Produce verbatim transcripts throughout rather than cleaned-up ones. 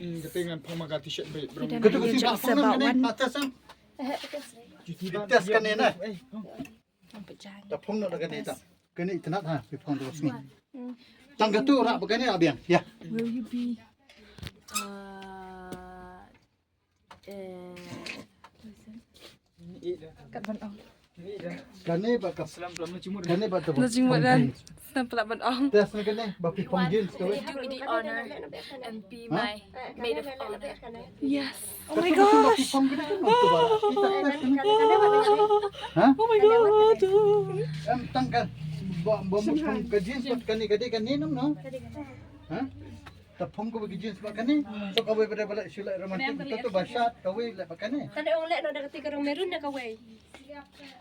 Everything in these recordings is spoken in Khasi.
Kata ngan phong ma ka t-shirt beit. Kata ka sing ba phong nang kane, na test am. Test kane na. Phong pynjah. Da phong nang kane ta. Kane itynnat ha, phi phong da ka sngi. Tang katu rah ba kane abiang. Ya. Will you be, uh, eh, Kat ban ong. Kane ba ka, kane ba ka, na jingmut dan. Snam pala ban ong. Test na kane ba phi phong jeans kawei. Do me the honor and be my maid of honor. Yes. Oh my gosh. Ha? Oh my God. Em tang ka ba, ba mut phong ka jeans bad kane ka dei kane nam no. Ha? Ta phong kawei ka jeans bad kane. So kawei ba dei ba leh shu leh romantic. Ta tu ba shirt kawei leh bad kane. Tang da ong leh no da kata ka rong maroon na kawei.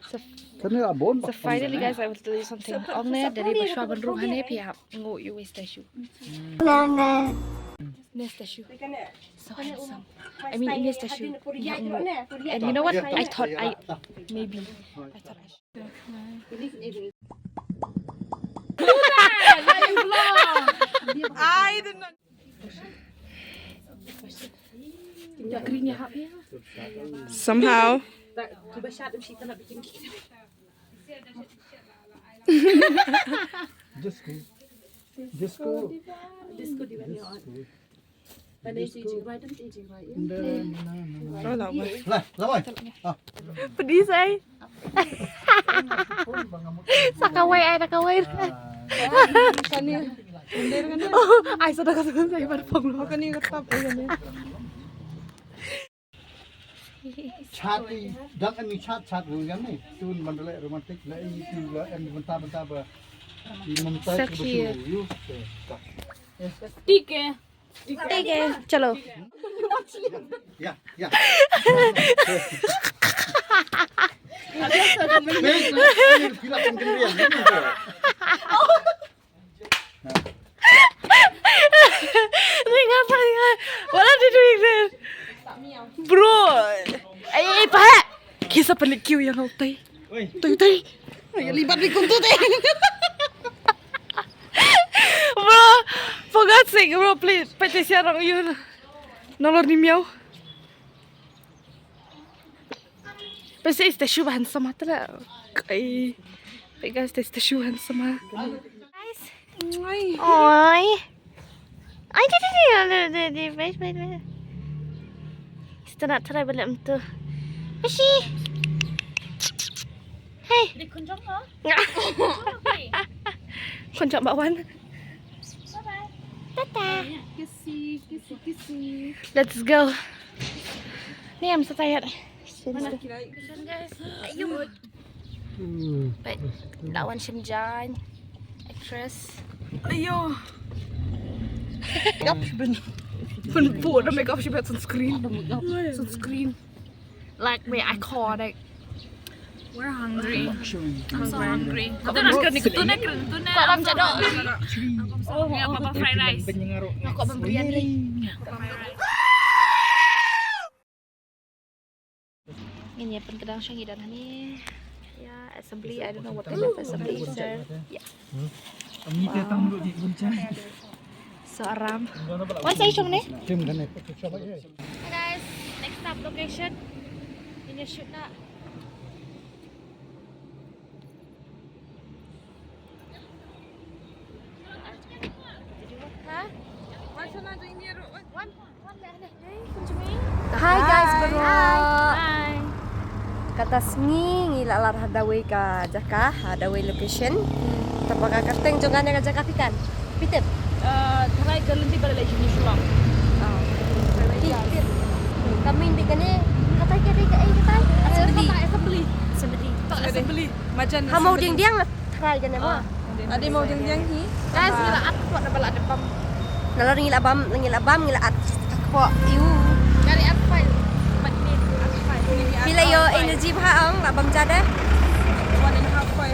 So, kane a bon. So finally, guys, I will tell you something. Ong ne da dei ba shuwa ban rung hane phi hap ngu ïa u statue. Ne statue. So handsome. I mean, in statue. And you know what? I thought I, maybe. I thought I should. I did not. Somehow. Disco. Disco. Disco. Lai, lai, wai. Ah. Pedis ai. Sa kawei ai, da kawei. Kane. Oh, ai sa da ka sa ai bar phong lo. Kane ka tap ai kane. Chat i, dang ani chat chat ru yan ni. Tun mandale romantic la i tu la en benta benta ba. I mumtai. So cute. Theek hai. Theek hai, chalo. Ya, ya. Ringa, ringa. What are they doing there? Bro. Ai, ai, pa. Kisa panik kiu yang utai. Utai, utai. Ai, libat ni kum tu deh. Bro, for God's sake, bro, please. Pati siya rong yun. Nolor ni miau. Pasi statue ba handsome tela. Ai. Pega statue handsome. Guys. Oi. Ai, di, di, di, di, di, di, wait, wait, wait. Ito na, tara, balik mo to. Ashi! Hey! Di kunjung, no? Kunjung ba wan? Bye-bye. Tata. Kissy, kissy, kissy. Let's go. Ni, I'm so tired. Mana? Guys. Ayo. Hmm. But that one, Shim Jan, actress. Ayo. Makeup, she been, been put the makeup, she been sunscreen. Sunscreen. Like, wait, iconic. We're hungry. I'm so hungry. Kau nak kena kena kena kena. Kau lam jadok. Oh, ya, papa fried rice. Kau lam biryani. Ngin ïa pynkdang sha ngi don hangne. Ïa, assembly, I don't know what kind of assembly is there. Yeah. So aram. Wan sa i shong ne? Hi guys, next stop location. Ngin ïa shoot na. Ha? Hi guys, bro. Hi. Kata sngi ngi la lad ha dawei ka jaka, ha dawei location. Te ba ka kyrteng jong kane ka jaka phi kan? Phi tip? Eh, tharai ka lynti ba la leit sha Shillong. Oh. Phi tip. Ka main dei kane, katai ka dei ka ei katai? Assembly. Assembly. Assembly. Assembly. Majan. Ha Mawdiangdiang la tharai kane mo. Ade Mawdiangdiang hi. Guys, ngi la at kpoh na ba la dep bam. Nalor ngi la bam, ngi la bam, ngi la at kpoh. Iu. Kari at kpoh. Mat ni at kpoh. Phi la ïoh energy bha ong, la bam jade. One and a half kpoh.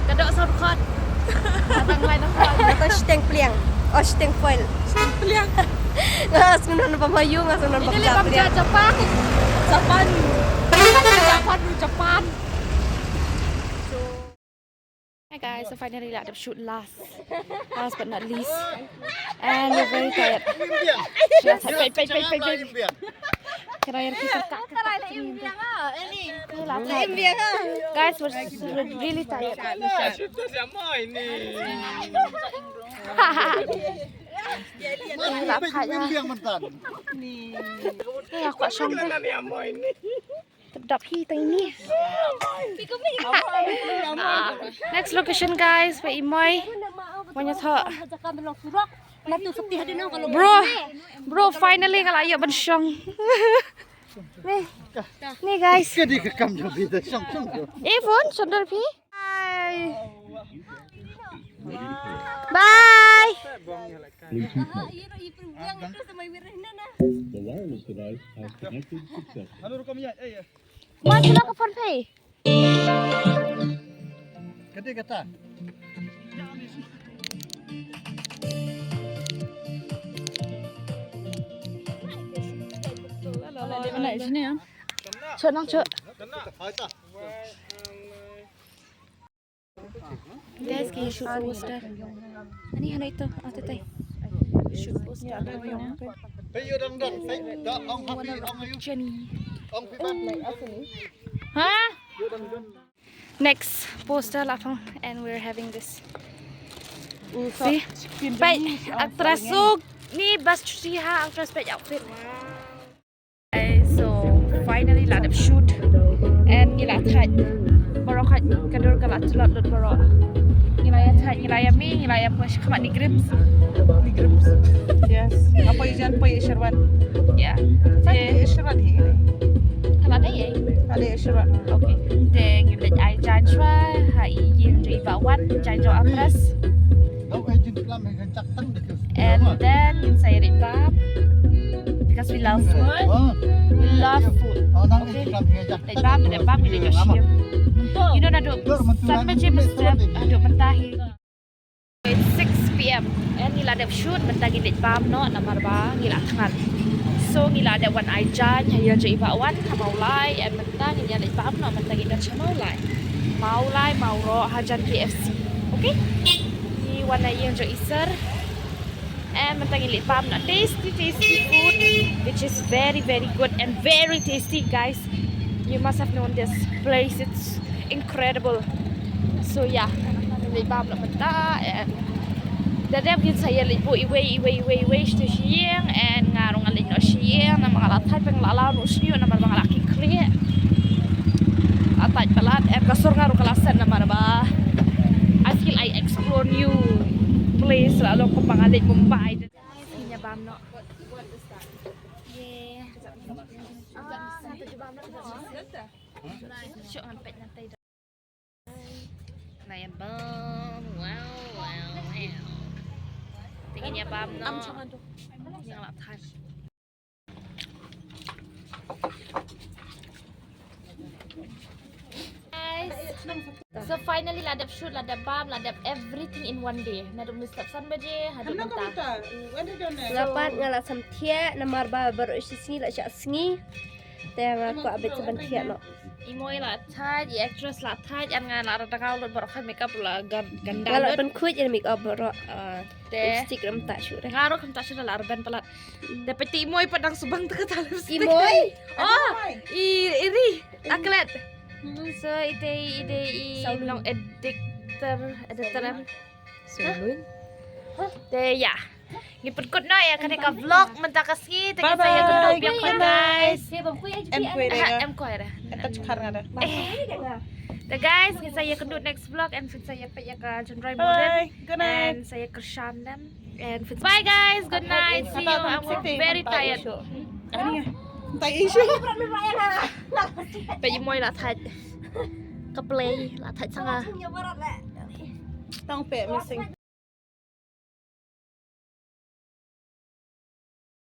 Ka dok sound record. Ka dang lai dang lai. Ka shiteng pliang. Oh, shiteng foil. Shiteng pliang. Nga sngewnon bam ha ïu, nga sngewnon bam. Ini bam pliang. Japan. Japan. Japan, Japan. So, hi Guys, so finally la dep shoot last, last but not least, and we're very tired. Last, peit, peit, peit, peit, peit. Kira yang kita tak, kita tak. Guys, we're s-, we're really tired. Ni aku shong deh. Tep dap hi tang ini. Ah, next location, guys, ba i Moi. Mo ïathoh. Bro, bro, finally nga la ïoh ban shong. Ni, ni, guys. Ka dei ka kam jong phi, da shong shong. Eh, phone, shong da phi. Bye. Bye. The wireless device has connected successfully. Wan, sila ka phone phi. Kata kata. Mana sini ya? Cok nang cok. Guys, ki shoot poster. Ani hana ito, ah, tatai. Shoot poster. Jenny. Ha? Next poster la phong, and we're having this. See? Peit, actress suk ni bas chuti ha, actress peit outfit. Okay, so finally la dep shoot. And ngi la thait baroh, ka dur ka la tlot lut baroh. Ngi la ïa thait, ngi la ïa mih, ngi la ïa push khmat ni Grims. Ni Grims. Yes. Apa ijan poi Sherwan? Yeah. Poi Sherwan hi. Ka la dei eh? Ka la dei Sherwan. Okay. Te ngi leit ai jan shwa ha i ïing jong i Bah Wan, jan jong actress. And then ngin sa ïa leit bam because we love food. We love food. Okay. Leit bam, leit bam, leit bam. You know, naduh san baje mynstep haduh mynta hi. It's six p.m. and ngi la dep shoot, mynta ngi leit bam noh namar ba ngi la thngan. So ngi la dep wan ai jan ha ïing jong i Bah Wan ha Mawlai, and mynta ngin ïa leit bam noh, mynta ngi don sha Mawlai. Mawlai Mawroh hajan K F C. Okay? Ngi wan ha ïing jong i sir. And mynta ngi leit bam noh. Tasty, tasty food, which is very, very good and very tasty, guys. You must have known this place. It's incredible. So yeah, leit bam noh mynta, and da dep ngin sa ïa leit buh iwei, iwei, iwei, iwei sha ïing, and nga ruh ngan leit noh sha ïing namar nga la thait, ba nga la law noh sha ïing namar ba nga la kit khlieh. La thait palat, and ka sur nga ruh ka la set namar ba I feel I explore new place la long kumba nga leit Mumbai. Guys, ngi ïa bam noh. Ye. Ah, sa tu bam noh. Shu ngan peit ngan tai. Ngi ïa bam, wow, wow, wow. Te ngi ïa bam noh. Ngi la thait. Guys, so finally la dep shoot, la dep bam, la dep everything in one day. Naduh mynstep san baje haduh mynta. Nga pat nga la samthiah namar ba baroh shi sngi la shah sngi. Te nga kwah beit ban thiah noh. I Moi la thait, i actress la thait, and nga la rah dakaw lut baroh, ka makeup la gan-, ganda lut. Nga la pynkhuid ïa makeup baroh. Ah, te lipstick ruh mynta shuh re. Nga ruh mynta shuh re la rben palat. Te peit i Moi pat dang subang te kata lipstick. I Moi? Oh, i Iri. Aklet. So ite, ite i long editor, editor em. Te ya. Ngi pynkut noh ïa kane ka vlog mynta ka sngi, te ngin sa ïakynduh biang pat guys. Em koi re. Em koi re. Te guys, ngin sa ïakynduh next vlog, and ngin sa ïapeit ïa ka jingrwai mo. Bye. Good night. And sa ïakyrshan dem. And bye guys, good night. See you. I'm very tired. Ani. Tai issue. Peit i Moi la thait. Ka play la thait sa nga. Tang peit missing.